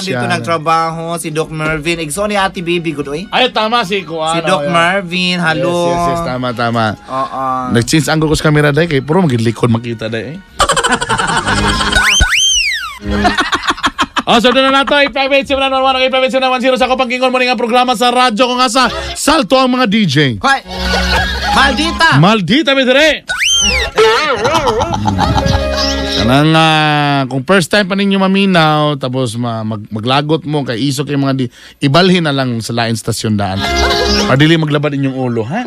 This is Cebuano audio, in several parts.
Dito nagtrabaho si Doc Mervin. Igsoon ni Ate Baby good oy. Ay, tama si Kuan. Si Doc Mervin, hello. Yes, tama, tama. Oo. Nag-change angle ko sa camera dahil kay puro maging likod makita dahil eh. Oh, so na nato, 858-7911 858-7910 sa Kopangkingon mo nga programa sa radyo kung asa salto ang mga DJ. Hoy. Maldita. Maldita mi dire. Kanang kung first time pa ninyo maminaw tapos maglagot mo kay isok yung mga di ibalhin na lang sa lain stasyon daan. Para dili maglabad inyong ulo, ha?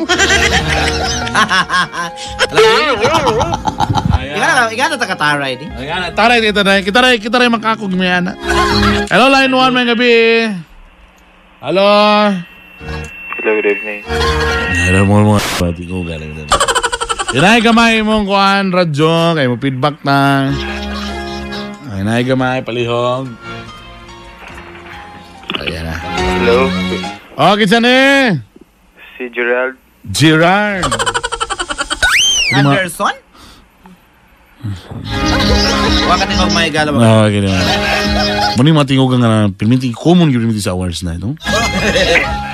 Ikaw na takataray di. Ayan, taray kita taray. Kita ray, kita ray makakog mi ana. Hello, line 1, may gabi. Hello. Hello, good evening. Hello mo mga pati ko galing din. Inay gamay mong kuan radyo kay mo feedback na. Ay nay gamay palihog. Ayan na. Hello, Okay, kinsa ni? si Gerald. Gerard. Anderson? Wa ka tingog may gala ba? No, okay na. Muni matingog nga pirminti common gyud pirminti sa hours na ito.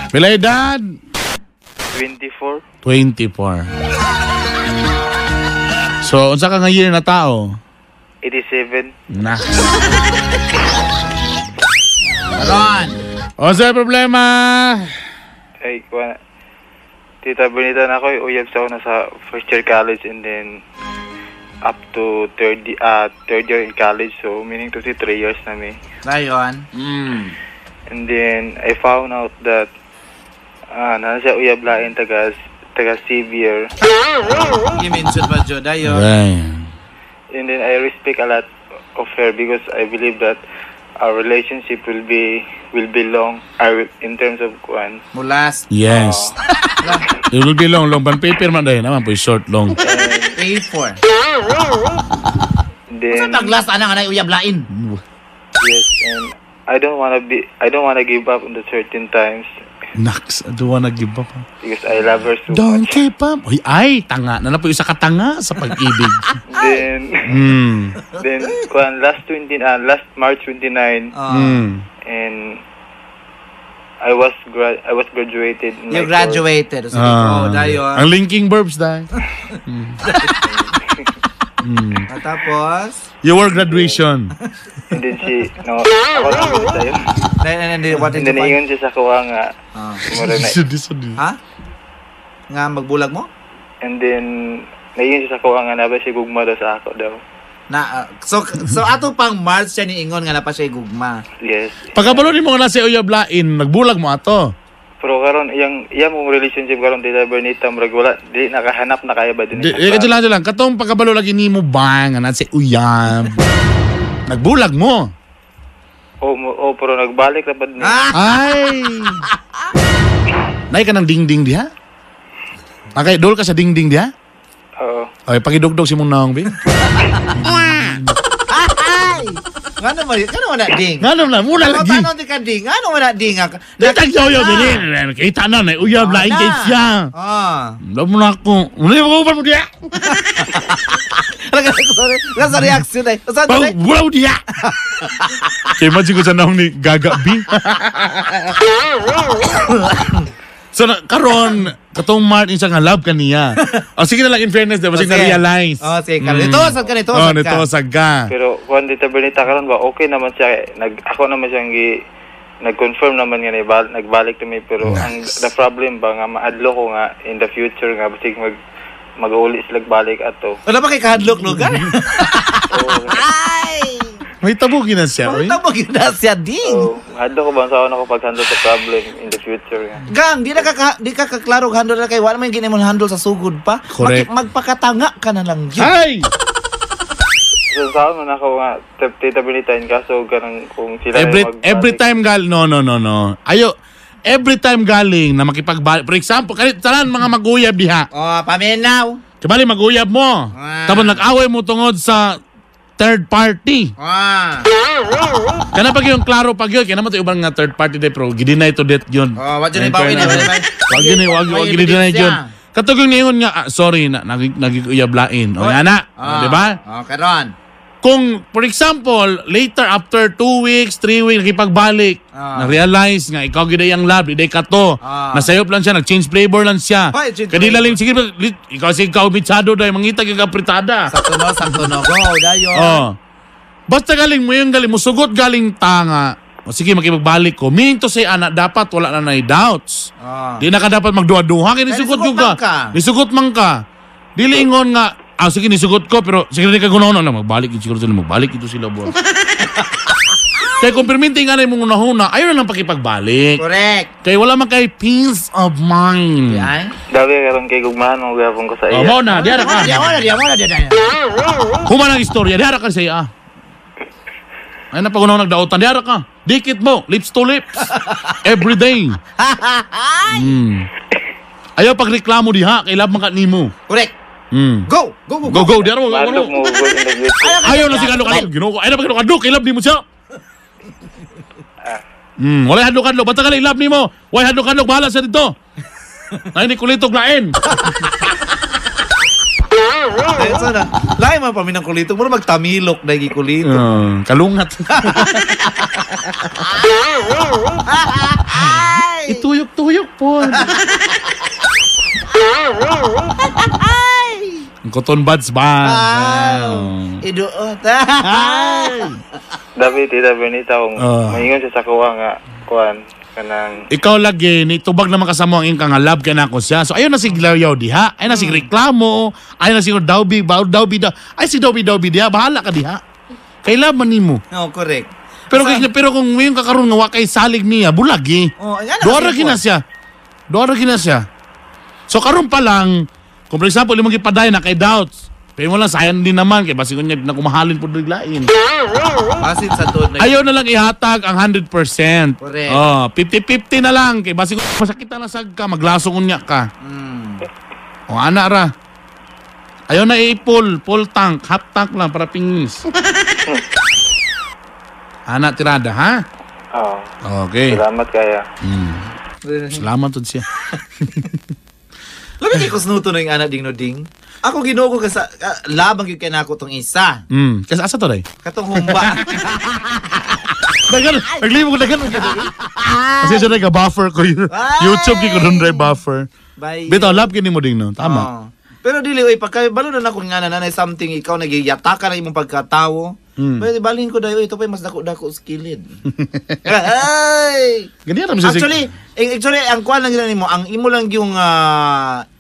Pila edad? 24. 24. So, unsa ka nga year na tao? 87. Na. Ron. Unsa problema? Ay, kuha. Tita Bonita na ako, uyab sa ako na sa first year college and then up to third year in college. So, meaning to say 3 years na mi. Dayon. And then, I found out that na siya uyab lain taga Xavier. I-mention pa jud dayon. Right. And then I respect a lot of her because I believe that our relationship will be long in terms of kuan. Mulas. Yes. It will be long, long. Ban paper man dahil naman po short, long. A4. Then Sa taglas ana nga uyab lain. Yes, and I don't wanna give up on the certain times. Naks, I don't wanna give up. Because I love her so Don't much. give up. Uy, ay, tanga. Nana po isa katanga sa pag-ibig. Then then kuan last March 29 and I was graduated. In You my graduated. So, oh, dayon. Ang linking verbs dahil. Tapos? Your graduation. And then she, no, ako lang ulit tayo. And then, what did And then, you find? ingon siya sa kuha nga. Ha? Nga magbulag mo? And then, naingon siya sa kuha nga naba siya gugma daw sa ako daw. Na, so ato pang March siya ni ingon nga na pa siya gugma. Yes. Pagkabalo ni mo nga nasa uyab lain, nagbulag mo ato. Pero karon iyang mong relationship karon Tita Bernita murag wala di nakahanap na kaya ba din. Di lang lang katong pagkabalo lagi nimo ba nga nasa uyab. Nagbulag mo. Oh, pero nagbalik na ba din. Ay. Nay ka ng dingding diha? Nakay dol ka sa dingding diha? Oo. Ay pagidugdog si mong naong bi. Ay! Ngano man, ngano man na ding? Ngano na, muna lagi. Ngano di ka ding? Ngano man na ding? Ditag yoyo dili. Kita na na uyab lain kay siya. Ah. Love mo na ako. Muna mo mo diya. Nasa reaction ay. Saan dili? Wow diya. Kay imagine ko sa naong ni Gaga B. So na, karon katong Martin isa nga love kaniya. O sige na lang in fairness, di ba? Sige na-realize. O sige, karon. Ito sad ka, nito sad ka. Nito sad ka. Pero kung Tita Bernita karon ba okay naman siya. Ako naman siyang nag-confirm naman nga nagbalik to me pero ang the problem ba nga maadlo ko nga in the future nga basig mag-uli sila balik ato. Wala ba kay kahadlok lugar? Ay! May tabo gina siya, May tabo gina siya, ding. So, hadlo ko ba sa ako pag-handle sa problem in the future nga. Gang, di ka kaklaro handle na kay wala man gini mo handle sa sugod pa. Correct. Magpakatanga ka na lang yun. Ay! So, sa man ako nga Tita Bernita in kaso ganang kung sila every time gal no. Ayo every time galing na makipagbalik. For example, kanit tanan mga maguyab diha. Oh, paminaw. Kabali maguyab mo. Tapos nag-away mo tungod sa third party. Ah. Kana pag yung klaro pag yun, kaya naman ito ibang nga third party day pero gidinay to death yun. Oh, wag yun ibawin. Wag yun, wag gidinay yun. Katog yung niyon nga, sorry, nagiguyablain. O yan na, di ba? O, karon. Kung, for example, later after 2 weeks, 3 weeks, nakipagbalik, na-realize nga, ikaw gid ang love, di ka to. Nasayop lang siya, nag-change flavor lang siya. Ay, change Kadila flavor. lang, sige, ikaw sige ikaw mitsado dahil mangita ka apritada. Sakto no. Go, dayon. Oh. Basta galing mo yung galing, musugot galing tanga. O sige, makipagbalik ko. Meaning to say, anak, dapat wala na na doubts. Di na ka dapat magduha-duha. Kaya nisugot nisugot yung ka. man ka. Nisugot man ka. Dili ingon nga, sige, nisugot ko, pero sige na ka gunaw na, magbalik yun siguro sila, magbalik ito sila, buwan. Kaya kung perminti nga na imong unahuna, ayaw na lang pakipagbalik. Correct. Kaya wala man kay peace of mind. Ay. Dabi karon kay gugmahan mo gihapon ko sa Oh, iya. mo na, diara ka. Di mo na, di mo na, di na. Human ang istorya, diara ka sa iya. Ay na pag nagdaotan, diara ka. Dikit mo, lips to lips. Every day. Ayaw pagreklamo diha, kay love man ka nimo. Correct. Go, go, go. Go, go, diara mo. Go, Maadlok go. mo go in the future. Ayaw na si Kadlo Kadlo. Ginoo ko. Ayaw na pag Kadlo, kay love nimo siya. Walay hadlok kadlok. Basta ka love nimo. Walay hadlok kadlok, bahala siya dito. Ay ni kulitog lain. Ay, sana. Lahi man paminang kulitong. Mura magtamilok na gikulitong. Kalungat. Ituyok-tuyok po. Ang cotton buds ba? Wow. Iduot. Ay. Dabi Tita Bernita kung maingon siya sa kuha nga kuan kanang Ikaw lagi, ni tubag naman kasamo ang ingka nga love kay nako siya. So ayun na si Glayaw diha, ayun na si reklamo, ayun na si Dawbi, baw Dawbi daw. Ay si Dawbi Dawbi diha, bahala ka diha. Kay love man nimo. No, correct. Pero pero kung ngayon kakaroon nga wa kay salig niya, bulagi. Oh, ay, ano, Duara simple. gina siya. Duara gina siya. So karon pa lang, kung for example, imong gipaday na kay doubts, pero mo lang sayang din naman kay basig unya na kumahalin pud biglain. Basin sa tuod na. Ayaw na lang ihatag ang 100%. Correct. Oh, 50-50 na lang kay basig masakit na sad ka, maglasong unya ka. O ana ra. Ayaw na i-full, full tank, half tank lang para pingis. Ana tirada ha? Oh, Okay. salamat kaya. Salamat tud siya. Labi kay kusnuto na yung anak ding no ding. Ako Ginoo ko kasi labang gyud kay nako tong isa. Kasi asa to day? Katong humba. Dagan, naglimo ko dagan. Kasi siya nag buffer ko yun. YouTube ko dun dry buffer. Bye. Bitaw love kini mo ding no. Tama. Oo. Pero dili oy pagka balo na nako nga na nanay something ikaw nagiyataka na imong pagkatawo. Pero balhin ko dayo ito pa mas dako-dako sa kilid. Ay! Ganyan ra man siya. Actually, actually ang kuan lang gyud nimo, ang imo lang yung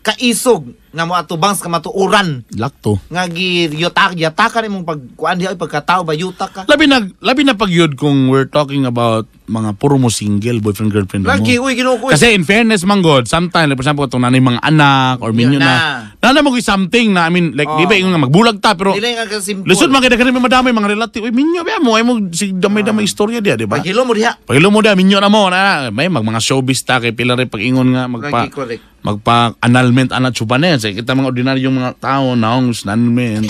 kaisog nga mo atubang sa kamatuoran Lakto. nga giyutak yatakan imong pagkuan diha oy, pagkatao ba yutak ka. Labi na pagyud kung we're talking about mga puro mo single boyfriend girlfriend mo. Lagi uy Ginoo ko. Kasi in fairness man God, sometimes like, for example itong nanay mga anak or minyo Yun na. na. Nana mo ko'y something na I mean like Oo. di ba ingon nga magbulag ta pero Dili nga ka simple. lisod man kay daghan may madamay mga relative. Uy minyo ba mo ay mo si damay-damay istorya diya di ba? Paghilo mo diha. Pagilo mo da minyo na mo na may mag mga showbiz ta kay pila rin pag-ingon nga magpa Lagi, correct. magpa annulment ana tsuba na yan. Sa kita mga ordinaryong mga tao naong annulment.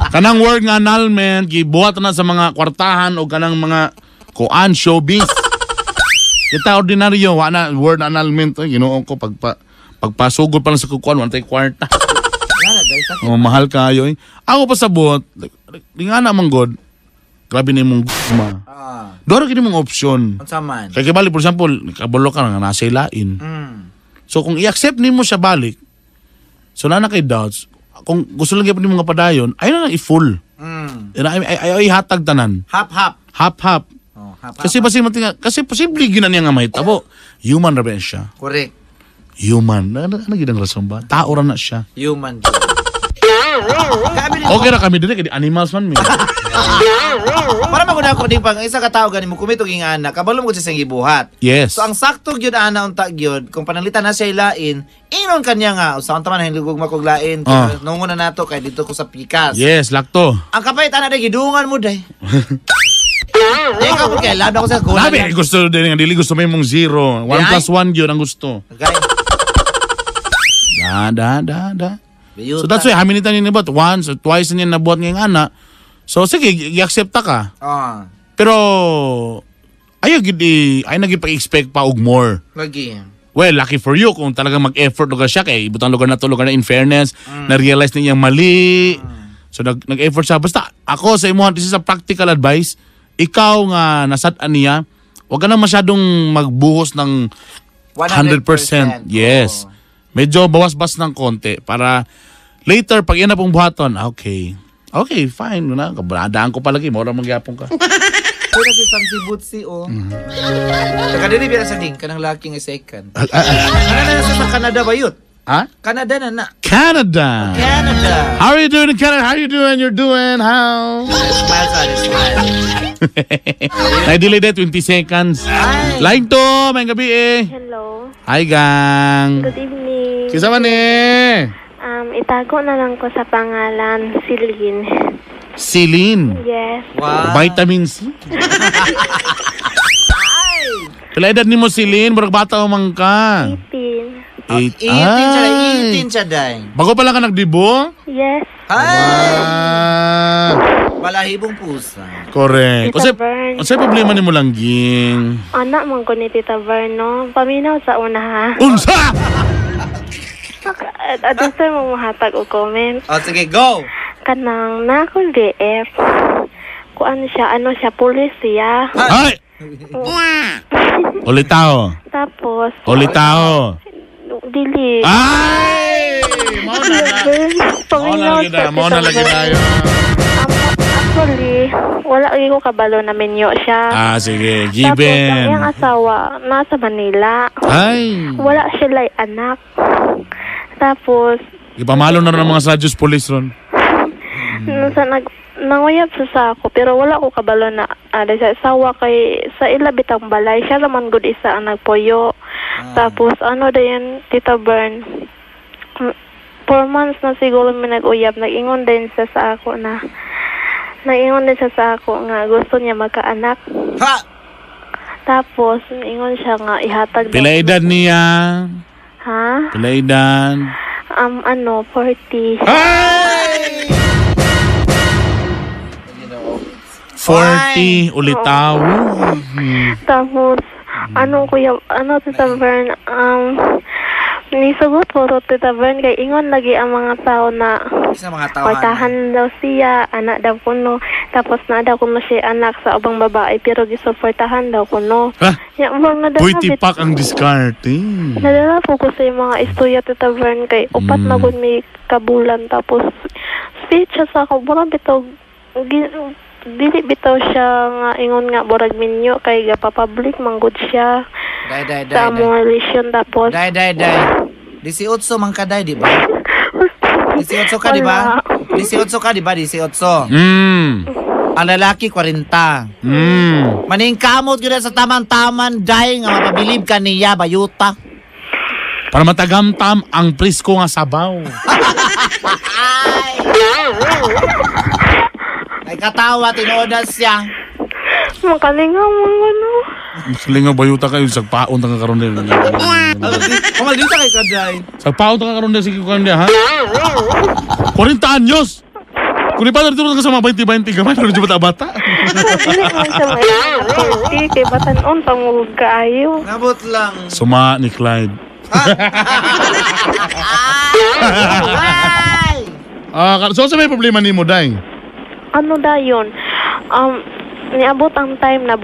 Kanang word nga annulment gibuhat na sa mga kwartahan o kanang mga kuan showbiz. Kita ordinaryo wa na word annulment ay Ginoo ko pagpasugod pa lang sa kukuan wa tay kwarta. Nga na dai sakit. Oh, mahal kayo eh. Ako pa sabot, di nga na man god. Grabe na imong ma. Doro kini mong option. Unsa man? Kay kibali, for example, kabalo ka nga nasa ilain. So kung i-accept nimo siya balik, so na na kay doubts, kung gusto lang gyapon nimo nga padayon, ayaw na lang i-full. Ay, ay, ihatag tanan. Hap-hap. Hap-hap. Oh, hap-hap. Kasi basi matinga, kasi posible gyud na niya nga mahitabo. Human ra ba siya? Correct. Human. Ano gyud ang rason ba? Tao ra na siya. Human. Kami Okay ra kami dire kay animals man mi. Para magud ako ding pang isa ka tawo gani mo kumit og ingana, kabalo mo gud siya sa gibuhat. Yes. So ang sakto gyud ana unta gyud kung pananglitan na siya ilain, ingon kanya nga usaon ta man hinlugog makog lain, nungo na nato kay dito ko sa pikas. Yes, lakto. Ang kapait ana day gidungan mo day. Di ka mo kay lab ako sa goal. Labi gusto din nga dili gusto may mong zero. 1 Di ay? plus 1 gyud ang gusto. Okay. Da da da da. So that's why how many times niya nabuhat? Once or twice niya nabuhat ngayong ana. So sige, i-accept ka. Pero ayaw gid ay nagipag-expect pa og more. Lagi. Well, lucky for you kung talagang mag-effort lugar siya kay ibutang lugar na to lugar na in fairness, na-realize niya mali. So nag-effort siya. Basta ako sa imo, this is a practical advice. Ikaw nga nasad-an niya, wag ka na masyadong magbuhos ng 100%. Yes. Oo. Medyo bawas-bas ng konti para later pag yan na pong buhaton, okay. Okay, fine. Na, daan ko palagi, mura magyapon ka. Kuna si Sam si Butsi, oh. Saka dili biya sa ding, kanang laki nga second. Ano na sa Canada ba yun? Ha? Canada na na. Canada. Canada. How are you doing in Canada? How are you doing? You're doing how? Smile sa smile. Na-delay na 20 seconds. Ay. Line 2, may gabi eh. Hello. Hi, gang. Good evening. Kisa man eh. Itago na lang ko sa pangalan, Celine. Celine. Yes. Wow. Vitamin C. Pila edad nimo Celine? Murag bata man ka. 18. 8. 18 siya, day. 18 siya, day. Bago pa lang ka nagdibo? Yes. Ay! Ah, Balahibong pusa. correct. Tita Vern. Unsay problema nimo langging? Anak man ko ni Tita Vern, no? Paminaw sa una, ha? Unsa? At sir, mo mahatag o comment. Oh, sige, go! Kanang na akong BF. Kuan siya, ano siya, pulis siya. Ay! Ulitaw. Tapos, Ulitaw. dili. Ay! Mao na na. Vern, Mao na paminaw lagi sa na. Mao na Tita lagi Vern. tayo. Actually, wala ko kabalo na minyo siya. Ah, sige. Tapos, ang Given. iyang asawa, nasa Manila. Ay! Wala sila anak. Tapos, Ipamalo na rin ang mga sadyos police ron. nasa nanguyab siya sa ako, pero wala ko kabalo na sa asawa kay sa ilabitang balay. Siya naman good isa ang nagpuyo. Tapos, ano din, Tita Bern, 4 months na siguro may nag-uyab. Nag-ingon din siya sa ako na, nag-ingon din siya sa ako nga gusto niya magkaanak. Ha! Tapos, ingon siya nga ihatag daw- Pila edad niya? Ha? Pila edad? 40. Ay! 40 ulitaw. Tapos, ano kuya, ano Tita Vern, nisugot ko to Tita Vern, kay ingon lagi ang mga tao na Isa mga tao. kwartahan daw siya, anak daw kuno. Tapos na daw kuno siya anak sa ubang babae, pero gisuportahan daw kuno. Ha? Ya, mga nadala, Puy, tipak ang diskarte. nadala po ko sa mga istorya Tita Vern, kay upat na gud may kabulan. Tapos, speech siya sa ako, murag bitaw, dili bitaw siya nga ingon nga borag minyo kay gapapublic manggod siya Day, day, day, sa day. among relation tapos Day, day, day. 18 man ka, day, di ba? 18 ka, di ba? 18 ka, di ba? 18. Ang lalaki, 40. Maningkamot yun sa tamang-taman, day, nga mapabilib ka niya, bayuta. Para matagamtam ang presko nga sabaw. Ay katawa, tinuodan siya. Makalingaw mo ano. Kalingaw bayuta kayo, sagpaon ta ka karon din. Kumaldita kay kaday. Sagpaon ta ka karon din, sige ko karon din, ha? 40 anyos! Kung ipa dito ka sa mga 20-20 gamay, pero di bata-bata. Dili man siya may 40 kay batan-on pangulog kaayo. Nabot lang. Suma ni Clyde. Ay! So sa may problema nimo, Day? Ano dayon? Niabot ang time na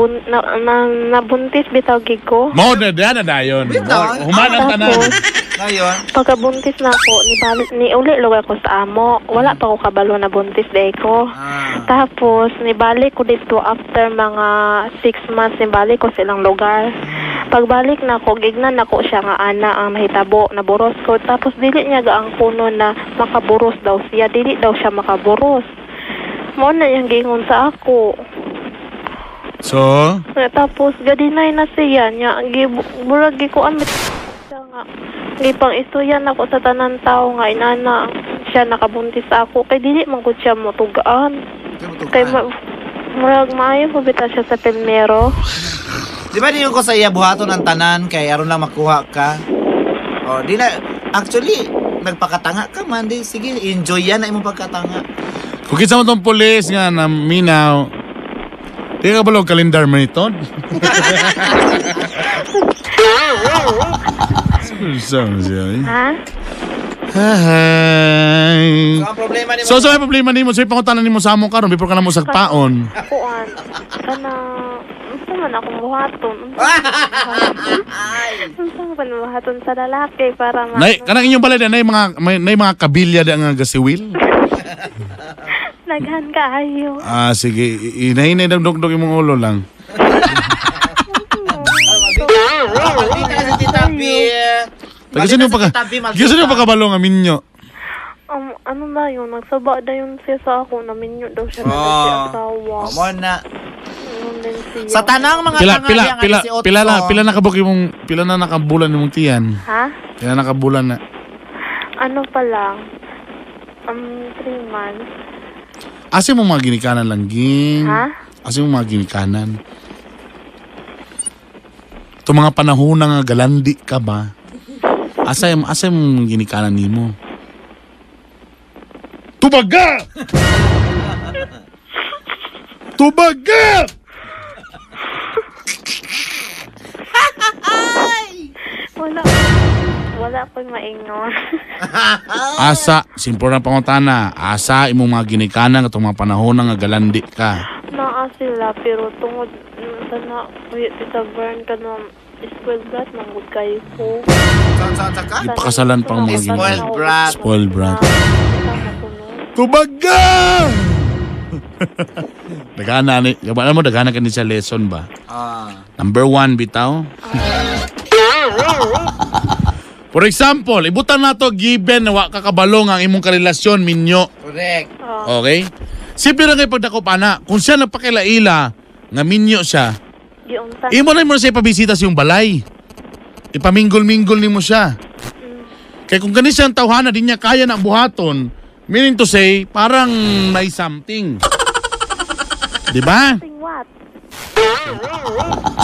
nabuntis bitaw gig ko. Mao na na dayon. Bitaw? Human ang tanan. Tapos, Ngayon, pagkabuntis na ako, ni uli lugar ko sa amo. Wala pa ko kabalo na buntis day ko. Tapos, nibalik ko dito after mga 6 months, nibalik ko silang lugar. Pagbalik na ako, gignan na ko siya nga ana ang nahitabo, naburos ko. Tapos, dili niya gaang kuno na makaburos daw siya. Dili daw siya makaburos. Mao na yung gingon sa ako. So, Tapos, gadinay na siya niya. Murag gikuan siya nga. Gipang istorya na ko sa tanan tao nga inana siya nakabuntis ako. Kay dili man gud siya motugaan. Kay murag maayo po bitaw siya sa pilmero. Di ba di ko sa iya buhaton ang tanan kay aron lang makuha ka? O, di na, actually, nagpakatanga ka man, di, sige, enjoy yan na imong pagkatanga. Kung kinsa mo tong pulis nga na minaw, di ka balog kalendar mo ito? Ha? Hi. So ang problema nimo. So may problema nimo, so ipangutanan nimo sa among karon before ka na mo sagpaon. Kuan. Kana unsa man akong buhaton? Unsa man buhaton sa lalaki para ma Nay, kanang inyong balay na mga may, nay mga kabilya da nga gasiwil. Naghan kaayo. Ah, sige, inahinay dog imong ulo lang. Maldita si Tita B. Taga sino pa ka? Gisan niyo pa kabalo nga minyo? Ano na yun, nagsaba na yun siya sa ako, naminyo daw siya na siya asawa. Mo na. Ano din siya. Sa tanang mga Pila tanga pila diya nga pila 18. pila na pila nakabuk imong pila na nakabulan imong tiyan. Ha? Pila nakabulan na. Ano pa lang? 3 months. Asa mo mga ginikanan lang ging? Ha? Asa mo mga ginikanan? Ito mga panahon na nga galandi ka ba? Asa yung ginikanan nimo? Tubaga! Tubaga! Wala ko'y maingon. Asa, simple na pangutana. Asa imong mga ginikanan atong mga panahon na nga galandi ka. Naa sila, pero tungod sana, uy, Tita Bern, ka na, spoiled brat, manggod kayo ko. Saan ka? Ipakasalan pang mga Spoiled ginikanan. brat. Spoiled brat. Tubaga! Dagana ni, alam mo dagana ka ni sa lesson ba? Ah. Number 1 bitaw. For example, ibutan nato given na wa ka kabalo nga ang imong karelasyon minyo. Correct. Okay? Simple lang kay pagdakop ana, kung siya nagpakilaila nga minyo siya, imo na mo siya ipabisita sa iyong balay. Ipaminggol-minggol nimo siya. Kay kung gani siyang tawhana, di niya kaya na buhaton, meaning to say, parang may something. Di ba? Something what?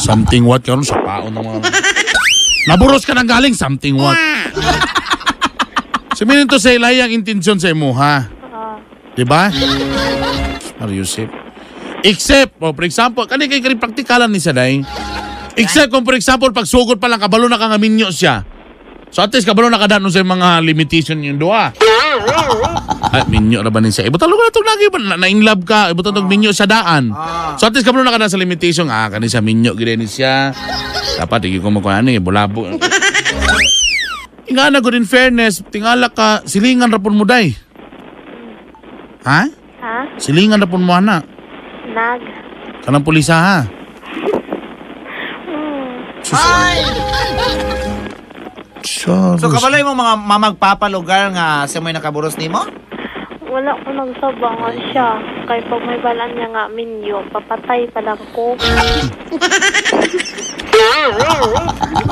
Something what karon sa paon ng mga... Naburos ka ng galing, something what? So meaning to say, lahi ang intensyon sa imuha. Di ba? Mariusip. Except, oh, for example, kani kay kani praktikalan ni Saday. Except kung for example, pagsugod pa lang, kabalo na ka nga minyo siya. So at least kabalo na ka dano sa mga limitation yung duha. Ay, minyo ra ba ni siya? Ibutan ko na itong lagi ba? Na in love ka, ibutan tong minyo sa daan. So at least kabalo na ka na sa limitation. Ah, kani siya minyo, gini ni siya. Dapat, hindi ko makuha ni, bulabo. Ingana, good in fairness, tingala ka, silingan rapon mo day. Ha? Ha? Silingan rapon mo, ana. Nag. Kanang pulisa, ha? Ay! Sorry. So kabalo mo mga mamagpapalugar nga siya mo'y nakaburos nimo? Wala ko nagsaba nga siya. Kay pag may balan niya nga minyo, papatay pa lang ko.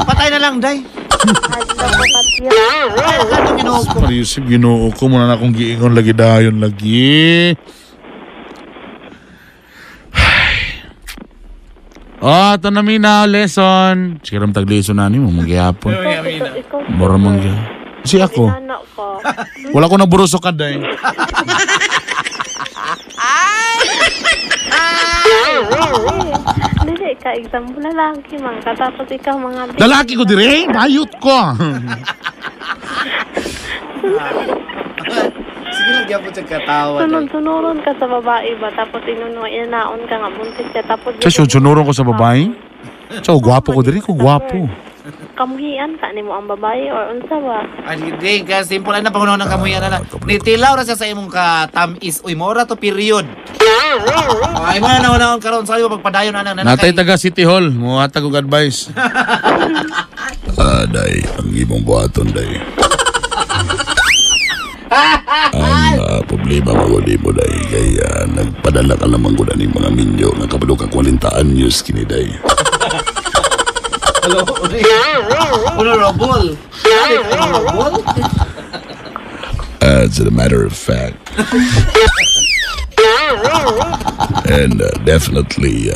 Patay na lang, day. Ay, Ginoo ko. Mariusip, Ginoo ko. Muna na akong giingon lagi dayon lagi. Oh, ito na mina, lesson. Sige ram tag lesson na ni mo, magyapon. Mura man gyud. Si ako. Wala ko naburuso ka day. Dili ka example lalaki man ka tapos ikaw mga Lalaki ko dire, bayot ko. Sige lang gyapon sa katawa. Sunod-sunuron ka sa babae ba tapos inaon ka nga buntis siya tapos Sa sunuron ko sa babae. So gwapo ko dire, ko gwapo. Kamuhian ka nimo ang babae or unsa ba? Ay, hindi ka simple ay na pangunahan ng kamuhian na. Nitilaw ra siya sa imong katamis. Uy, mora to period. Ay, mo na naunahon karon sa imo pagpadayon ana na. Natay taga City Hall, muhatag og advice. Day, ang imong buhaton, day. Ang problema maguli mo, day, kay nagpadala ka naman ko na ng mga minyo nga kabalo ka 40 anyos kini, day. Hello, honorable. Honorable. As a matter of fact. And definitely,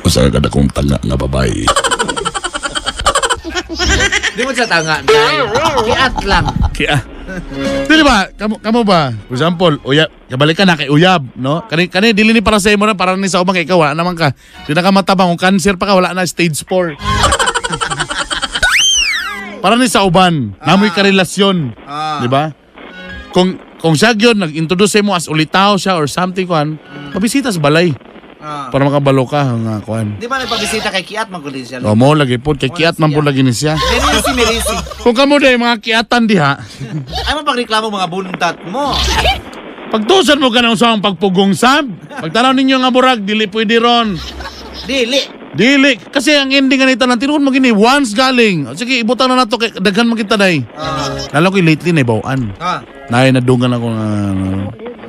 usa ka na kong tanga nga babae. Di mo siya tanga, day. Kiat lang. Kaya. Dili ba? Kamo ba? For example, uyab, kabalik ka na kay uyab, no? Kani dili ni para sa imo na para ni sa ubang kay ikaw wala naman ka. Di na ka matabang kung cancer pa ka wala na stage 4. Para ni sa uban, namoy karelasyon. Di ba? Kung siya gyud nag-introduce mo as ulitaw siya or something kuan, pabisita sa balay. Para makabalo ka nga kuan. Di ba nagpabisita kay Kiat magulin siya? O mo lagi po kay Kiat man po lagi ni siya. Merisi, merisi. Kung kamo day mga kiatan diha, Ay mo pagreklamo mga buntat mo. pagtusan mo ka ng usang pagpugong sab. Pagtanaw ninyo nga burag dili pwede ron. Dili. Dili kasi ang ending ganito nang tinuod mo gini once galing. Sige ibutang na nato kay daghan man kita day. Lalo ko lately na ibawaan. Nay nadungan ako nga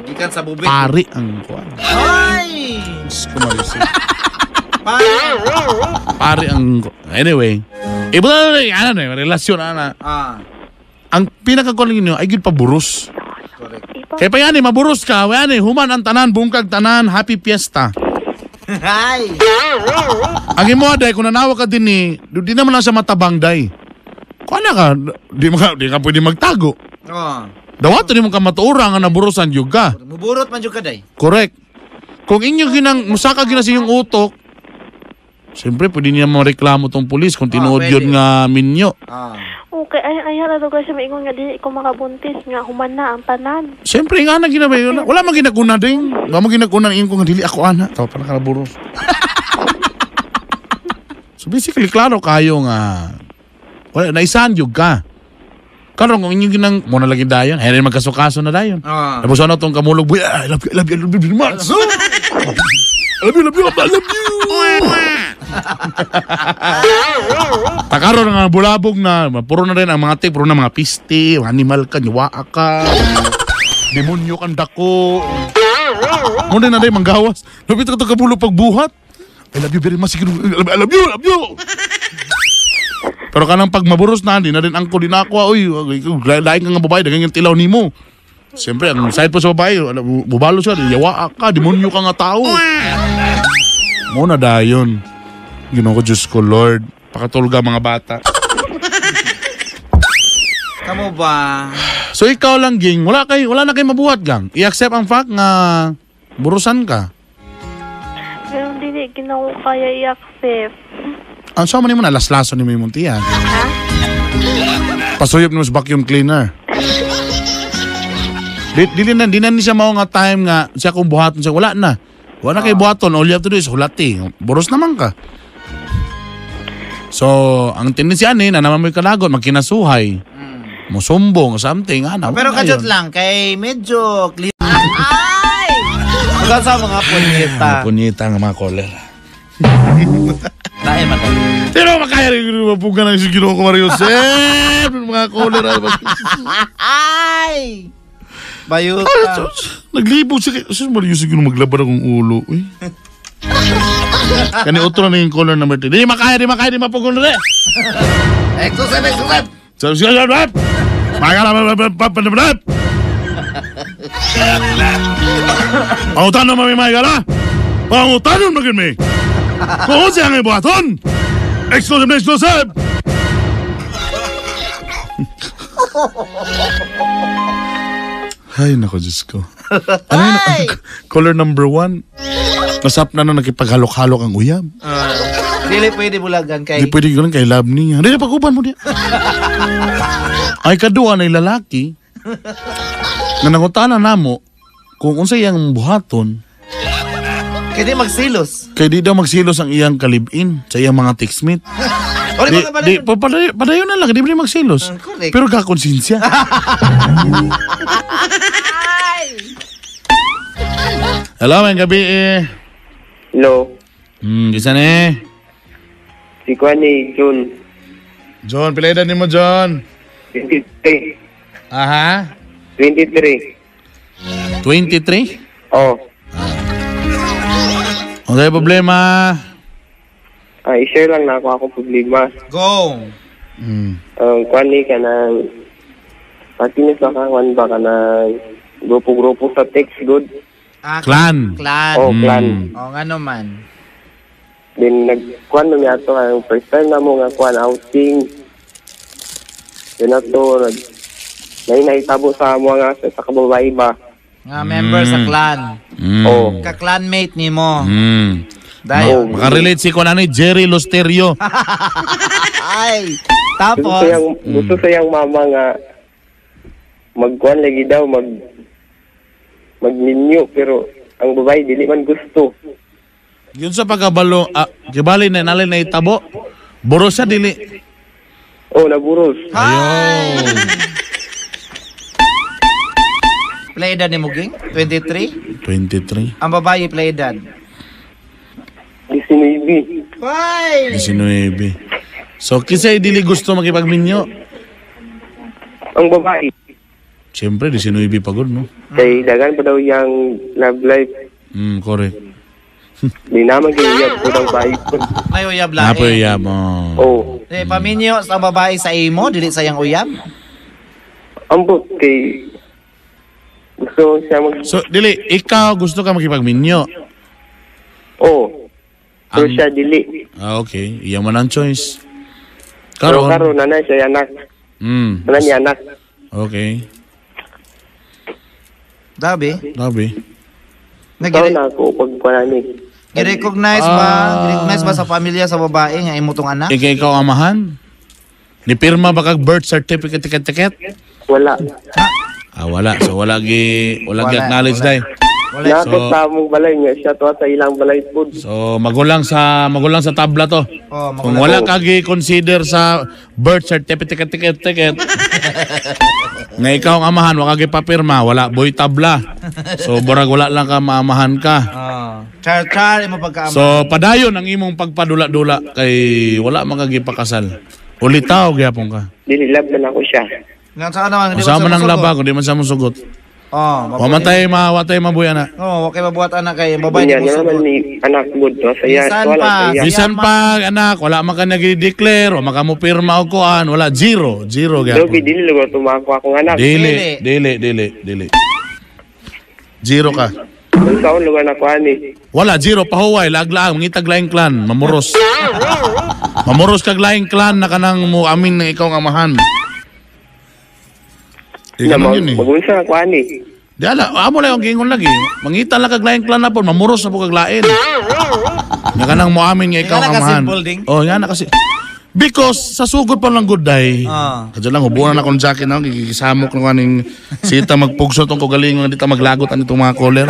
Gikan sa bubig. Pari ang kuan. Ay! Diyos ko, Marisa. Pari. Pari ang anyway. Ibutang na ano na relasyon ana. Ang pinakakuan ninyo ay gyud paburos. Correct. Kay pa yani maburos ka, yani human ang tanan, bungkag tanan, happy fiesta. Ay! Ang imo day kung nanawa ka din ni, di naman na siya matabang day. Kuan na ka, di ka pwede magtago. Oh. Dawato nimo ka matuura nga naburusan jud ka. Muburot man jud ka day. Correct. Kung inyo ginang musaka gina sa inyong utok, siyempre pwede niya mareklamo tong pulis kung tinuod yun nga minyo. Okay, ay na daw kasi maingon nga di ko makabuntis nga human na ang tanan. Siyempre nga na ginabay yun. Wala man ginaguna ding. Wala man ginaguna ang ingkong dili ako ana. Tawa pa na kanaburos. So basically klaro kayo nga wala naisan jud ka. Karon kung inyong ginang mo na lagi dayon, ay rin magkaso-kaso na dayon. Tapos ano tong kamulog, "Buy, I love you, I love you, I love you very much. I love you, I love you, I love you." Takaron nga bulabog na, puro na rin ang mga puro na mga piste, animal ka, nyuwaa ka, demonyo kang dako. Muna na rin manggawas. Lupit ka ito kabulo pagbuhat. I love you very much. I love you, I love you. Pero kanang pag maburos na, di na rin angko, di na ako, uy, lain ka nga babae, dagang yung tilaw ni mo. Siyempre, ang side po sa babae, bubalo siya, yawa ka, demonyo ka nga tao. Muna dayon. Ginoo ko, Diyos ko, Lord. Pakatulga mga bata. Kamo ba? So ikaw lang, Ging, wala na kay mabuhat, gang. I-accept ang fact nga burusan ka. Pero hindi ginawa kaya i-accept. Ang sama ni mo na, laslaso ni mo yung muntian. Ha? Pasuyop ni mo sa vacuum cleaner. Dili na, di na ni siya mao nga time nga siya kung buhaton siya, wala na. Wala na kay buhaton, all you have to do is hulati. Buros naman ka. So, ang tendency ani, na naman mo'y kalagot, magkinasuhay. Musumbong, something, ana. Pero kajot lang, kay medyo clear. Ay! Hanggang sa mga punyeta. Punyeta nga mga kolera. Lain man. Pero makaya rin yung mapuga ng siguro ko, Mario Joseph. Mga kolera. Ay! Bayuta. Naglibog siya. Sus, Mario Joseph, yung maglaban akong ulo. Uy. Kani otro na yung color number 3. Di makaya, di makaya, di mapugol na rin. Exclusive, exclusive! Pangutanon mami maigala! Pangutanon magin mi! Kung siya ang ibuhaton! Exclusive na exclusive! Ay, nako, Diyos ko. Ano yun? Color number 1. Nasap na nung nakipaghalok-halok ang uyab. Dili pwede bulagan kay... Hindi pwede ganun kay love niya. Hindi, pag-uban mo niya. Ay, kadua na lalaki na nangutana namo kung unsay iyang buhaton. Kaya di magsilos. Kaya di daw magsilos ang iyang kalibin sa iyang mga textmate. Di, padayon na lang, di ba magsilos? Correct. Pero kakonsensya. Hello, may gabi eh. Hello. Isa na eh. Si Kwan eh, John. John, pila edad ni mo, John? 23. Aha. 23. 23? Oo. Oh. Ano yung problema? I-share lang na ako akong problema. Go! Kwan eh, ka ng... Patinis ba ka? Kwan ba ka ng... Grupo-grupo sa text, good? Ah, Clan. Clan. Oo, clan. Oo, nga naman. Then, nag-kwan nung yato, ang first time na mo nga kwan, outing. Then ato, nahitabo sa mga sa kababae ba? Nga member sa clan. Oo. Ka-clanmate ni mo. Dayon. Makarelate si kuan ani Jerry Losterio. Ay. Tapos Gusto sa iyang mama nga magkuan lagi daw magminyo pero ang babae dili man gusto. Yun sa pagkabalo, kibali na nalay na itabo. Buros siya dili. Oh, naburos. Hi. Play edad ni Muging? 23? 23. Ang babae play edad? 19. Why? 19. So kisay dili gusto makipagminyo? Ang babae. Siyempre 19 pa gud, no? Kay dagan pa daw yang love life. Correct. Di naman kay uyab po ng bahay. May uyab lahi. Napoy uyab. Oh. Eh, paminyo sa babae sa imo, dili sa iyang uyab? Ambot kay gusto siya mag... So, dili, ikaw gusto ka makipagminyo? Oo. Pero siya dili. Ah, okay. Iya man ang choice. Karon. Pero karon nanay siya anak. Nanay niya anak. Okay. Dabi? Dabi. Ikaw na ako pagkuhanani. Gi-recognize ba? Gi-recognize ba sa pamilya sa babae nga imo tong anak? Ikaw amahan? Ni pirma ba kag birth certificate tiket? Wala. Ah, wala. So wala gi acknowledge dai. Wala. So, sa among balay nga siya to sa ilang balay pud. So magulang sa tabla to. Oh, kung wala ka gi-consider sa birth certificate tiket. Nga ikaw ang amahan, wala ka gipapirma, wala boy tabla. So borag wala lang ka maamahan ka. Char-char imo pagkaama. So padayon ang imong pagpadula-dula kay wala man ka gipakasal. Ulitaw gyapon ka. Dili love na ako siya. Nga saan naman di man ang laba kundi man sa mong sugot. Oh, wa matay mabuya na. Oh, okay mabuhat anak kay babae di mo sugot. Ni anak mo to saya wala saya. Bisan pa anak, wala man ka nag-declare, wa man ka mo pirma og kuan, wala zero gyapon. Dili dili lugar tumako akong anak. Dili. Zero ka. Unsaon lugar na kuan ni? Wala zero pahuway laglaang mangitag laing clan, mamuros. Mamuros kag laing clan na kanang mo amin na ikaw ang amahan. Di ganun yun eh. Magunsa ka kuan ni. Di ala, amo lang yung gingon lagi. Mangita lang kag laing clan na po, mamuros na po kag lain. Nga kanang mo amin nga ikaw ang amahan. Oh, nga na kasi. Because sa sugod pa lang good day. Kadyo lang hubuan na akong jacket na gigisamok na kaning sita magpugso tong kagalingon dito maglagot ani itong mga collar.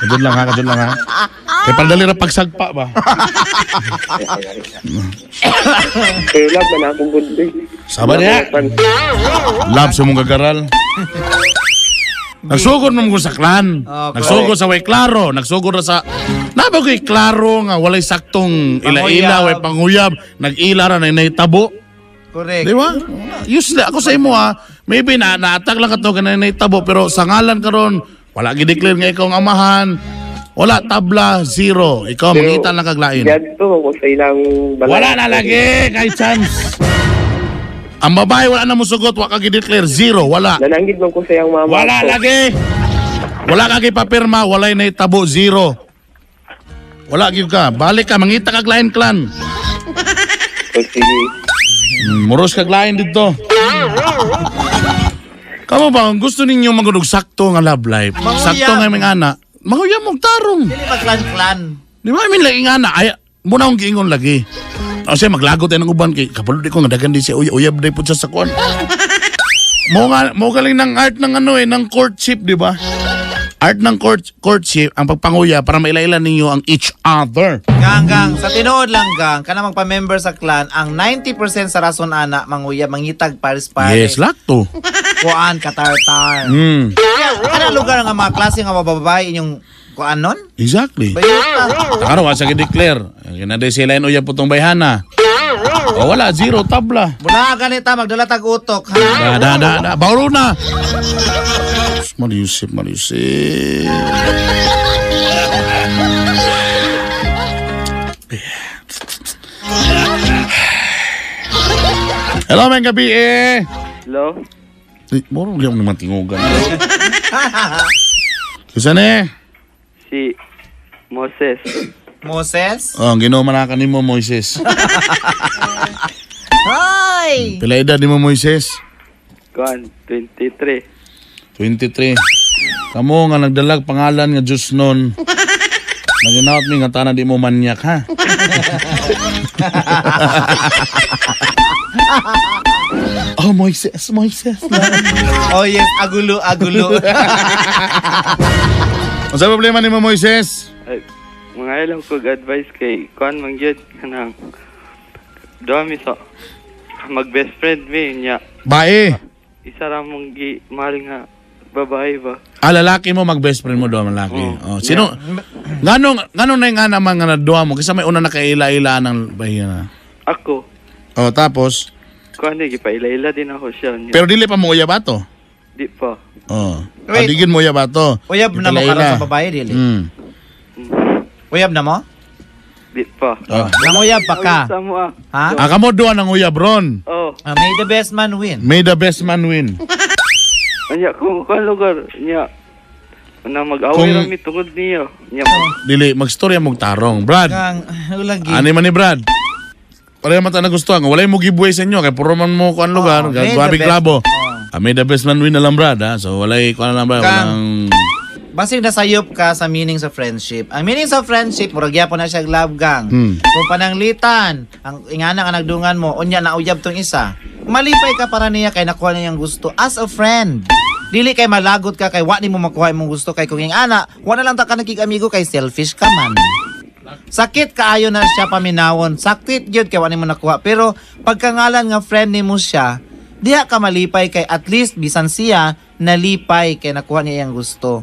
Kadyo lang ha. Kay pandali ra pagsagpa ba. Pero love man akong good day. Saba niya. Love sa mong gagaral. Nagsugod mo sa clan. Okay. Nagsugod sa way klaro. Nagsugod na sa... Nabagoy klaro nga walay saktong ila-ila, way panguyab. Nag-ila ra na naitabo. Correct. Di ba? Usually, ako sa imo ha, maybe na-attack lang ka to na naitabo, pero sa ngalan karon wala gi-declare nga ikaw ang amahan. Wala tabla, zero. Ikaw, mangita lang kaglain. Gadto ako sa ilang balay. Wala na lagi, kay chance. Ang babae wala na musugot, wala ka gi-declare, zero, wala. Nananggid man ko sa iyang mama. Wala ko. lagi. Wala ka gipapirma, walay na itabo, zero. Wala gyud ka. Balik ka, mangita kag lain clan. O, sige. Muros kag lain dito. Kamo ba, kung gusto ninyo magunog sakto nga love life, Manguyab. sakto nga mga anak, manguyab mong tarong. Dili ba clan-clan? Di ba, I mean, lagi nga na, ay, muna akong giingon lagi. O siya, maglagot tayo ng uban, kay kapalod ko, nga dagan di siya, uyab day po siya sa kuwan. Mo galing ng art ng ano eh, ng courtship, di ba? Art ng courtship, ang pagpanguya para mailailan ninyo ang each other. Gang, sa tinuod lang, gang, kana magpa-member sa clan, ang 90% sa rason ana, manguyab, mangitag, pares-pares. Yes, lakto. Kuan, katartar. Kaya, kana lugar nga mga klase nga mabababae inyong kuan nun? Exactly. Bayota. Karon wa sa gi-declare. Kinaday sila uyab putong bayhana. O wala, zero tabla. Mula ganita, magdala tag utok. Ha? Da. Bawro na. Mariusip. Hello, may gabi eh. Hello? Eh, moro lang naman tingugan. Kisa na eh? Si Moses. Moses? Oh, ang ginawa man ka nimo, Moises. Hi! Pila edad nimo, Moises? Kuan, 23. 23. Kamo nga nagdalag pangalan nga Diyos nun. Naginaot mi nga tanan di mo manyak ha. Oh, Moises, Moises. Oh yes, agulo, agulo. Unsa problema nimo, Moises? Ay, mga ilang kog advice kay kuan man gyud kanang duha mi sa mag best friend mi nya. Bae. Isa ra mong gi mahal nga babae ba. Ah, lalaki mo mag best friend mo duha lalaki. Oh, sino nganong nganong na nga naman nga duha mo kaysa may una nakaila-ila ng bahiya na. Ako Oh, tapos kuan ni gipaila-ila din ako siya nya. pero dili pa mo uyab ato. Di pa. Oh. Wait. Adigin mo uyab ato. Uyab na mo karon sa babae dili. Uyab na mo? Di pa. Oh. Nanguyab pa ka. Sa mo ah. Ha? Ah, kamo duha ng uyab ron. Oh. Ah, may the best man win. May the best man win. Anya kung kuan lugar nya na mag-away Kung- ra mi tungod niya. Nya Dili magstorya mong tarong, Brad. Kang ulagi. Ani man ni Brad. Pareho man ta nagustuhan. Walay mo giveaway sa inyo kay puro man mo kuan lugar, Oh, may the grabe best- klabo. Oh. Ah, may the best man win na lang, Brad, ha. So walay kuan na lang, Brad. Kang- Walang Basig nasayop ka sa meaning sa friendship. Ang meaning sa friendship, murag gyapon na siya love gang. Kung pananglitan, ang ingana nga nagdungan mo, unya na uyab tong isa. Malipay ka para niya kay nakuha niya ang gusto as a friend. Dili kay malagot ka kay wa nimo makuha imong gusto kay kung ingana, wa na lang ta ka nakig-amigo kay selfish ka man. Sakit kaayo na siya paminawon. Sakit gyud kay wa nimo nakuha. Pero pagkangalan nga friend nimo siya, diha ka malipay kay at least bisan siya nalipay kay nakuha niya iyang gusto.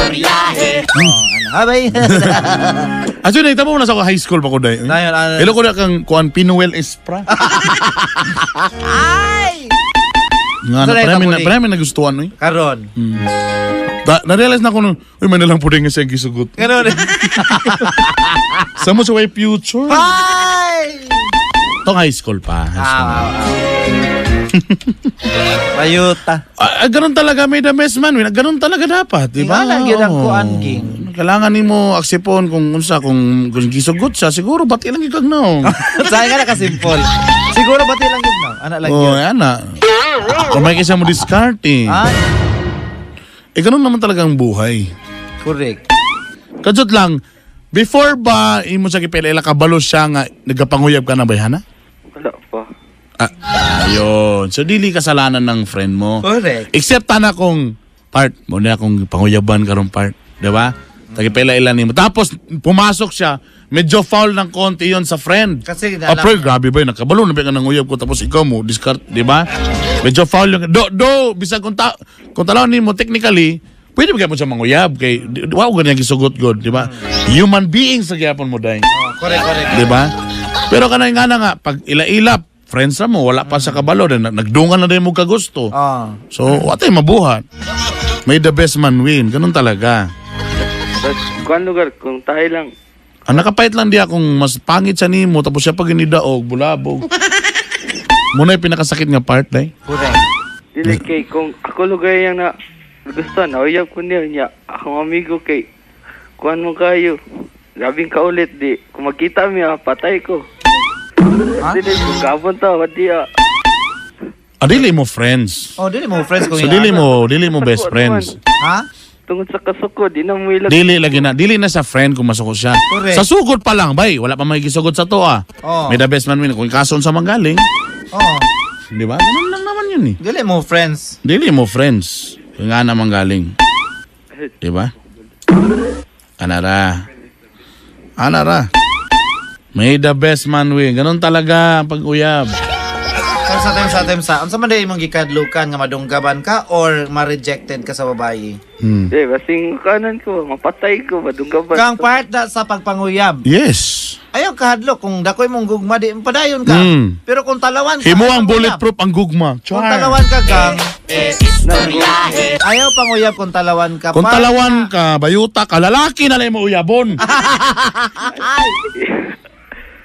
Oh, ano? Habay. Aso na itamo na sa high school pa ko day. Dayon, ano? Ilo ko na kang kuan Pinuel Espra. Ay! Nga So, na nakita prami mo na ni- prami nagustuhan oy. Karon. Na-realize na ko nung, uy, may nalang pudeng nga siya gisugot. Karon. Sa mo sa way future. Ay! Tong high school pa. High school. Ah, Bayuta. Ah, ganun talaga may the best man win. Ganun talaga dapat, di ba? Ingana gyud ang Oo. kuan, ging. Kailangan nimo aksepon kung unsa kung gisugot siya siguro ba't ilang gikag no. Sa nga na ka-simple. Siguro bati lang yun, no? Ana lang Oh, yun. ana. Kung may kaysa mo discard eh. Ay, Eh ganun naman talaga ang buhay. correct. Kadsot lang, before ba imo sa gipilaila kabalo siya nga nagapanguyab ka na bayhana? wala pa. Ah, ayun. So dili kasalanan ng friend mo. Correct. Except ana kung part mo na akong panguyaban karong part, di ba? Tagipela ilan nimo. Tapos pumasok siya, medyo foul ng konti 'yon sa friend. Kasi Ah, alam- pre, grabe ba yun? Nakabalo na ba ka ng uyab ko tapos ikaw mo discard, di ba? Medyo foul yung do do bisag kung ta kung talaw nimo technically pwede ba mo siya manguyab kay wa ko ganyan gisugot god, di ba? Human beings sa gyapon mo dai. Oh, correct, correct. Di ba? Pero kanay nga na nga pag ila-ila friends na mo wala pa sa kabalo then nagdungan na din mo kagusto. Oh. So, watay mabuhat. May the best man win. Ganun talaga. But kuan lugar kung tayo lang Ang nakapait lang diya kung mas pangit sa nimo tapos siya pag inidaog, bulabog. Muna yung pinakasakit nga part, day. Correct. dili kay kung ako lugar yang na gusto na uyab ko niya nya akong amigo kay kuan mo kayo. Grabing kaulit di kung magkita mi ah, patay ko. Dili ko gabon ta wadi ah. Ah, dili mo friends. Oh, dili mo friends kung So, dili mo best friends. Ha? Tungod sa kasuko di na mo ilag. Dili lagi na. Dili na sa friend kung masuko siya. Correct. Sa sugod pa lang, bay. Wala pa may gisugod sa to, ah. Oh. May the best man win. Kung kason sa manggaling. Oh. Di ba? Ganun lang naman yun, eh. Dili mo friends. Dili mo friends. Kung nga naman galing. Di ba? Anara. Anara. May the best man win. Ganun talaga ang pag-uyab. Sa time sa time sa unsa man day imong gikadlukan nga madunggaban ka or ma-rejected ka sa babae? Di basing kanan ko mapatay ko madunggaban. Kang part na sa pagpanguyab. Yes. Ayaw kahadlok kung dakoy mong gugma di padayon ka. Pero kung talawan ka, Himo ayaw ang panguyab. bulletproof ang gugma. Kung Char. talawan ka gang, ayaw panguyab kung talawan ka. Kung talawan ka, bayuta ka, lalaki na lang mo uyabon.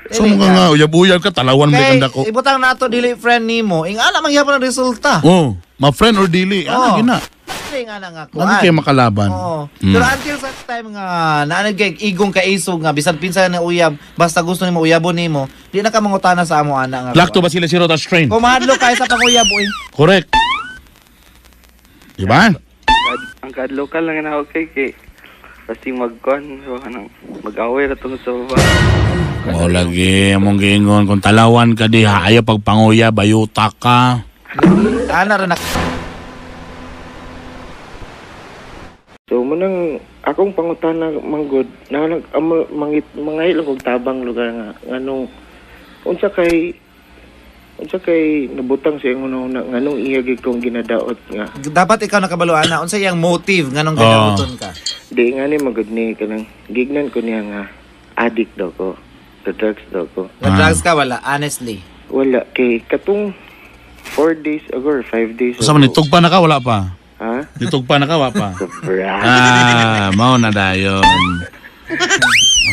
So Dili mo ka. nga uyab-uyab ka, talawan mo Kay, kanda ko. ibutang nato dili friend nimo. Ingana man gyapon ang resulta. Oh, ma friend or dili, Oh. ana gina. Dili nga na nga Lagi kuan. kayo makalaban. Oo. Pero until such time nga naanad kay igong kaisog nga bisan pinsa na uyab basta gusto nimo uyabon nimo, di na ka mangutana sa amo ana nga. Lakto ba sila si Rota Strain? Kung mahadlok kayo sa panguyab uy. Correct. Di ba? Ang kadlokan lang na okay kay Kasi magkuan kanang mag-away ra tungod sa babae. Mao lagi among giingon kung talawan ka diha ayaw pagpanguya bayuta ka. Ana ra na So munang akong pangutana manggod na mangay lang kog tabang lugar nga nganong unsa kay nabutang sa iyang una nganong iya gid kong ginadaot nga dapat ikaw nakabalo ana unsa iyang motive nganong ginabuton ka. Di nga ni magud ni kanang gignan ko niya nga addict daw ko, the drugs daw ko. Na drugs ka wala honestly. Wala kay katong 4 days ago or 5 days Sa man nitugpa na ka wala pa? Ha? Nitugpa na ka wala pa? Sobra. Ah, mao na dayon.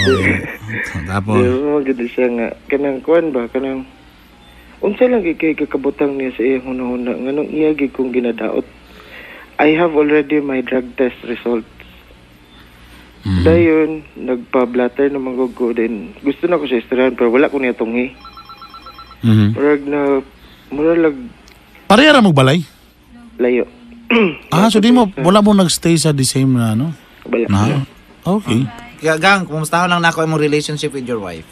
Oh, tapos Di ba magud siya nga kanang kuan ba kanang unsa lang gid kay kakabutang niya sa iyang hunahuna nganong iya gid kong ginadaot. I have already my drug test results. Dayon nagpa-blatter na manggod ko din. Gusto na ko siya istoryahan pero wala ko niya tunghi. Murag na murag Pareha ra magbalay. layo. Ah, so di mo wala mo nagstay sa the same na ano? Wala. Na. Okay. Gang, kumusta lang nako imong relationship with your wife?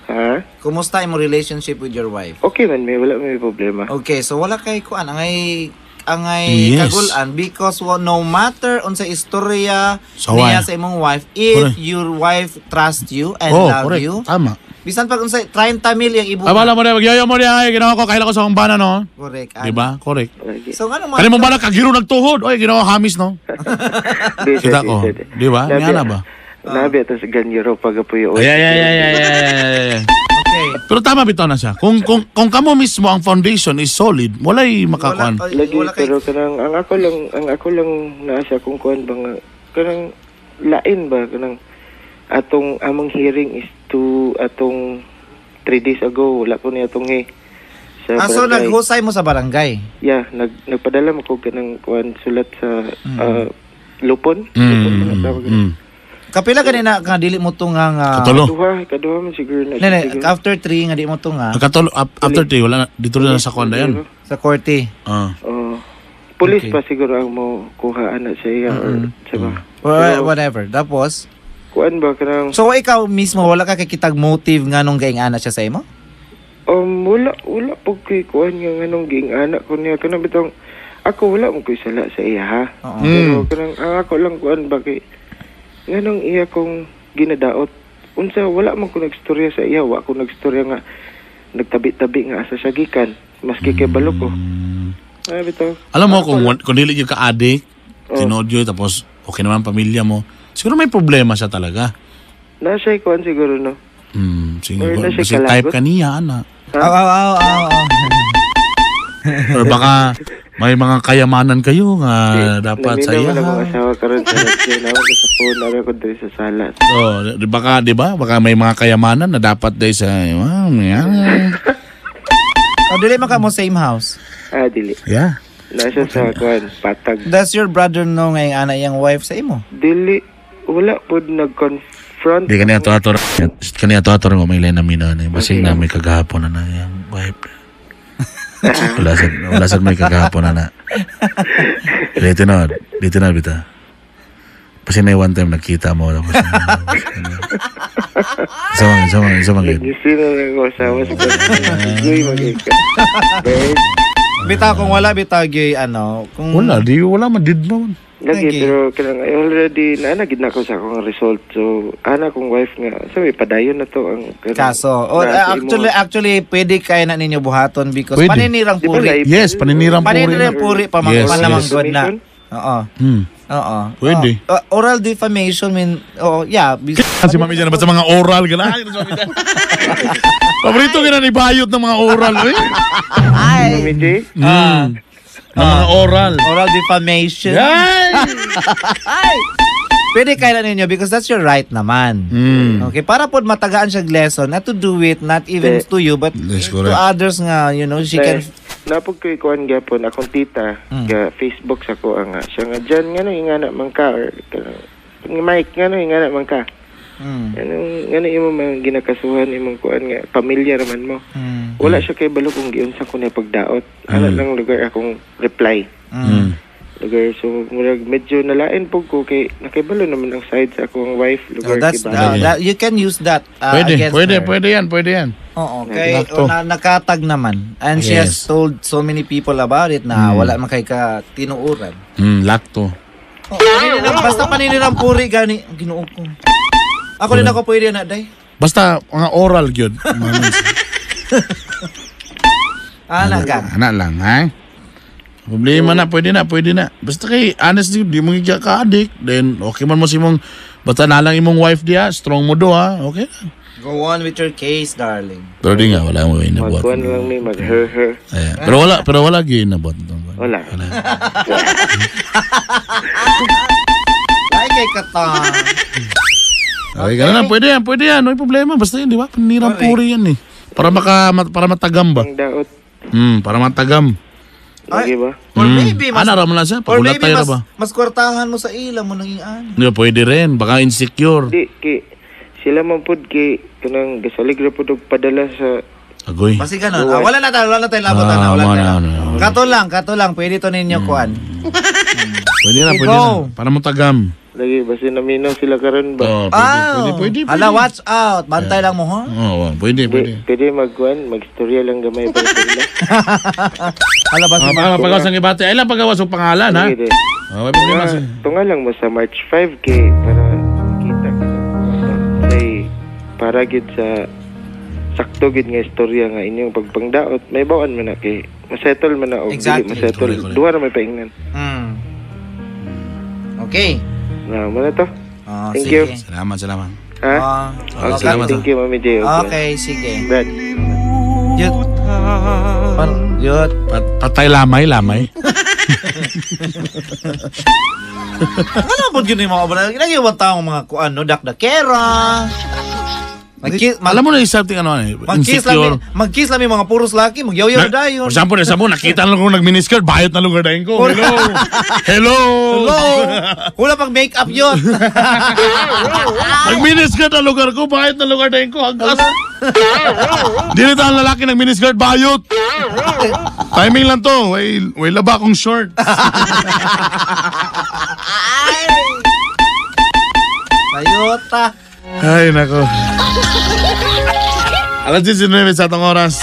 Ha? Kumusta imong relationship with your wife? Okay man, may wala may problema. Okay, so wala kay kuan angay Yes. kagulan because no matter unsa istorya So, niya why? sa imong wife, if Correct. your wife trust you and love correct. you, Tama. bisan pag unsa 30 mil yung ibo. Abala mo na, magyayo mo na, ay, ginawa ko, kaila ko sa akong bana, no? Correct. Di ba? Correct. So ngano Kani mong bana, kagiro nagtuhod. Oy, ginawa hamis, no? Kita ko. Di ba? May ana ba? Nabi ato sa Ganyero pagapuyo. Ay, ay, ay, ay, ay, ay, ay. Okay. Pero tama bitaw na siya. Kung kamo mismo ang foundation is solid, walay makakuan. Lagi, pero kanang ang ako lang naa sa akong kuan ba nga kanang lain ba kanang atong among hearing is to atong 3 days ago wala ko niya atong sa So naghusay mo sa barangay. Yeah, nagpadala mo ko kanang kuan sulat sa lupon. Kapila ganina nga dili mo tunga nga Katulo. Kaduha man siguro na. Ne, after 3 nga di mo tunga. Katulo after 3 wala na, dito na sa kuan dayon. Sa korte. Police pa siguro ang mo kuha ana sa iya or sa ba. Whatever. Tapos kuan ba kanang So ikaw mismo wala ka kakitag motive nganong gaing ana siya sa imo? Wala pud koy kuan nga nganong giing ana ko niya kanang bitong ako wala mo koy sala sa iya ha. Pero kanang ang ako lang kuan ba kay nganong iya kong ginadaot unsa wala man ko nagstorya sa iya, wa ko nagstorya nga nagtabi-tabi nga asa siya gikan maski kay balo ko. Ay bitaw. Alam mo kung dili gyud ka addict, tinuod gyud tapos okay naman pamilya mo, siguro may problema siya talaga. Nasa kuan siguro no. Siguro kasi type ka niya ana. Aw. Or baka may mga kayamanan kayo nga dapat sa iya. Naminaw na akong asawa karon sa radyo, nawa ko sa phone, nawa ko diri sa sala. Oh, di baka, di ba? Baka may mga kayamanan na dapat dahil sa yeah. Oh, dili man ka mo same house. Ah, dili. Yeah. Nasa sa kuan, patag. Does your brother know nga yung ana iyang wife sa imo? Dili, wala pod nag-confront. Di kaniya to ato. Kaniya to ato mo may na mina na. Basig na may kagahapon na yung wife. Wala sad may kagahapon na na. Dito na bita. Kasi na one time nagkita mo tapos. Sama. Nag-isi na lang ako asawa sa Guy magika. Bitaw kung wala bitaw gyud ano, kung wala di wala man did mo. Lagi pero kanang I already naanagid na ako sa akong result. So ana akong wife nga sabi padayon na to ang kaso. O, actually pwede kaya na ninyo buhaton because pwede. Paninirang puri. Yes, paninirang puri. Paninirang puri pa yes, yes. Good na. Oo. Oo. Pwede. Oral defamation mean yeah. Si Mami dyan ba sa mga oral gana? Paborito gana ni Bayot ng mga oral eh. Ay. Mami J? Ng mga oral. Oral defamation. Ay! Pwede kailan ninyo because that's your right naman. Okay, para po matagaan siya lesson, not to do it, not even to you, but to others nga, you know, she can... Napog ko ikuan gyapon akong tita, ga Facebook sa ko nga. Siya nga, dyan nga no, ingana man ka, or Mike, nga no, ingana man ka. Anong, nga no, imo mga ginakasuhan, imong kuan nga, pamilya raman mo. Wala siya kay balo kung giunsa ko na pagdaot. Ano lang lugar akong reply. Lugar so murag medyo nalain pug ko kay nakibalo naman ang side sa akong wife So lugar that's kay ba. that, you can use that Pwede, against pwede, her. pwede yan, pwede yan. Oo, kay Sakto. nakatag naman. And she has Yes. told so many people about it na wala man kay ka tinuuran. Lakto. Oo, basta paninirang puri gani Ginoo ko. Ako din ako pwede na day. Basta mga oral gyud. Ana gang. Ana lang, ha? Problema na, pwede na, pwede na. Basta kay honestly, di mo ka addict, then okay man mo si mong basta na lang imong wife diya, strong mo do ha, okay na. Go on with your case, darling. Pero di nga, wala mo inabot. Magkuan lang mi mag her her. Ayan. Pero wala gyud inabot. Wala. Ay kay katang. Okay, ganun lang, pwede yan, pwede yan. May problema, basta yun, di ba? Paninirang puri yan eh. Para para matagam ba? Ang daot. Para matagam. Lagi ba? Or maybe mas Ana ra man lang siya, or pagulat maybe tayo ra mas, ba? mas kwartahan mo sa ila mo nanging ano. Di ba, pwede rin, baka insecure. Di kay sila man pud kay kanang gasalig ra pud og padala sa Agoy. Basi ganun. Ah, wala na tayo, labot na, wala wala tayo. na, wala. Kato lang, pwede to ninyo kuan. Pwede na, Okay, pwede na. go. Para matagam. lagi basta naminaw sila karon ba. Oh, pwede, pwede, pwede, pwede. Ala, watch out. Bantay lang mo, ha? Oo, pwede, pwede. Di, pwede magkuan, magstorya lang gamay para sila. Ala, basta. Para pagawas ang ibate. Ay lang pagawas ang pangalan, ha? Sige, di. Oh, may problema siya. Tunga lang mo sa March 5 kay para kita say para gid sa sakto gid nga istorya nga inyong pagpangdaot may bawaan man na kay masettle man na og Exactly. dili masettle Correct, correct. duha ra may paingnan. Okay. Na mo na to. Oh, Thank sige. you. Salamat, salamat. Ha? Ah, Okay, salamat, thank you Mami J. Okay. okay, sige. Brad. Yut. Yut. Patay lamay, lamay. Ano po yun yung mga obra? Ginagawa taong mga kuan, no? Dakdakera. Alam mo na yung something ano, eh, Mag-kiss lang, insecure. mag-kiss lang yung mga puros laki, magyaw-yaw dayon. For example, example, nakita lang ko nag-miniskirt, bayot na lugar dahin ko. Hello! Hello! Hello! Wala pang make-up yun. Nag-miniskirt na lugar ko, bayot na lugar dahin ko. Hagkas. Dili ang lalaki nag-miniskirt, bayot. Timing lang to. Way laba akong short. Toyota. Ay, nako. Alas 19 sa atong oras.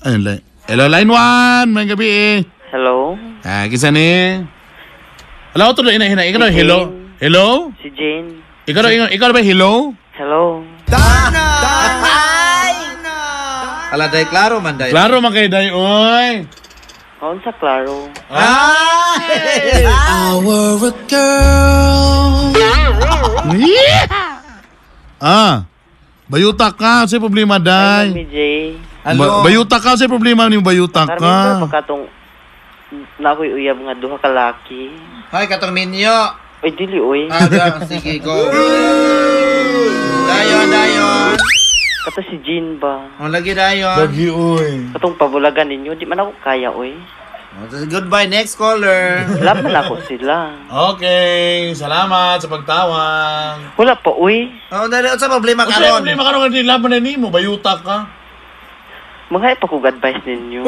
Ayun, hello, line 1. May gabi eh. Hello? Ah, kisa ni. Hello, ito na ina. Ikaw na, hello. Hello? Si Jane. Ikaw na ba, hello? Hello? Ala, day, klaro man, day. Klaro man kayo, day, oy. Kaon sa klaro. Ay! Yeah! Ah, bayuta ka, sa problema, Ay, day. Mami J. Hello? Bayuta ka, sa problema ni bayuta Karmin ka. ba pagkatong na ako'y uyab nga duha ka laki. Hoy, katong minyo. Uy, dili uy. Ah, sige, go. Dayon, dayon. Kato si Jean ba? Ang lagi dayon. Lagi, oy. Katong pabulagan ninyo, di man ako kaya uy. Goodbye, next caller. Laban ako sila. Okay, salamat sa pagtawag. Wala pa uy. Oh, dali, sa problema Kasi karon? problema karon nga di laban na nimo, bayuta ka. Manghay pa kog advice ninyo.